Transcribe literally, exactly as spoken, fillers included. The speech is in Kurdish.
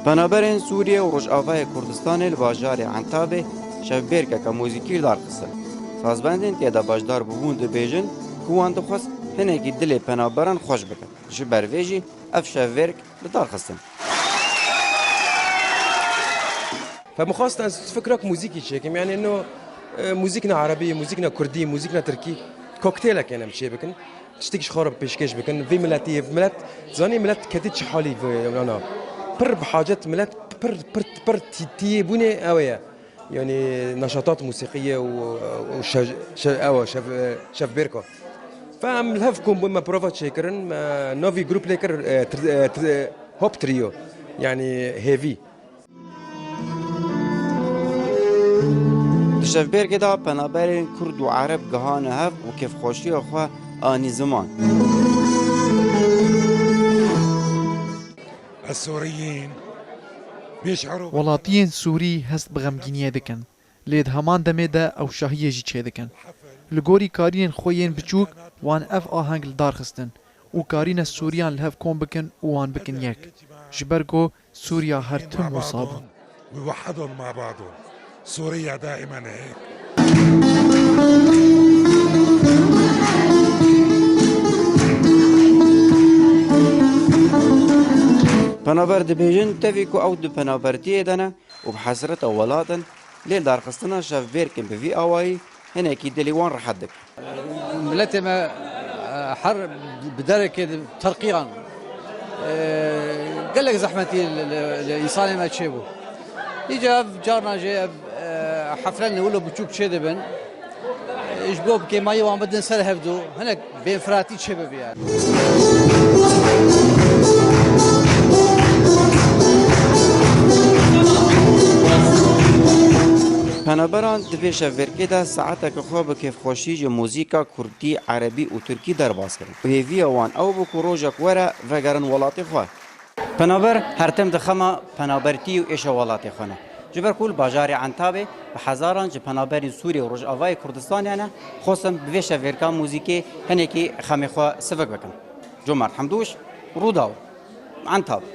Penaberên Sûriye û Rojavayê Kurdistanê li bajarê Entabê şevbêrkeke muzîkî li dar xistin. Sazbendên tê de beşdar bûbûn dibêjin ku wan dixwest hinekî dilê penaberan xweş bikin. Ji ber vê jî ev şevbêrk li dar xistin. Fe mixwast ez fikrek muzîkî çêkim. Yani no, e, muzîkna erebî, muzîkna kurdî, muzîkna tirkî, koktêlek em çê bikin. Tiştekî ji xwe re pêşkêş bikin. Vê miletî, milet, zanî milet ketî çi halî ve, ana. Pir bi hacet milet, pir, pir, pir tî-, tiyê bûnê ew ye. Yani neşatat musîqiyê û, û şev-, şev-, ew, şev-, şevbêrko. Fe em li hev kom bûn, me prova çêkirin, me navî grup lê kir, e, tri-, e, tri-, Hop Trio. Yani hêvî. Di şevbêrkê de penaberên Kurd û Ereb gihane hev û kêfxweşiya xwe anî ziman. السوريين بيشعروا Welatiyên Sûrî hest bi xemgîniyê dikin, lê di heman demê de ew şahiyê jî çêdikin. Li gorî karînên xwe yên biçûk, wan ev aheng li dar xistin û karîne Sûriyan li hev kom bikin û wan bikin yek. Ji ber ku Sûriya her tim wisa bû. ويوحدهم مع بعضهم. سوريا دائما هيك. Penaber dibêjin, tevî ku ew di penabertiyê de ne û bi hesreta welat in, lê darxistina şevbêrkên bi vî awayî hinekî dilê wan rehet dike. Miletê me, e, her bi derekê de terqiyan, e, gelek zehmetî li, li, li însanê me çêbû. Îca ev carna jê ev, e, hefle ne wilo biçûk çêdibin. E, ji bo bi kêmayî wan bidin ser hevdû, hinek bênfiratî çêbibe yani. Penaberan di vê şevbêrkê de saeteke xwe bi kêfxweşî ji muzîka kurdî, erebî û tirkî derbas kirin. Hêviya wan ew bû ku rojek were vegerin welatê xwe. Penaber her tim di xema penabertî û êşa welatê xwe ne. Ji ber ku li bajarê Entabê bi hezaran ji penaberên Sûriyê û Rojavayê Kurdistanê ne, xwestin bi vê şevbêrka muzîkê hinekî xemê xwe sivik bikin. Cumart Hemdûş, Rûdaw, Entab.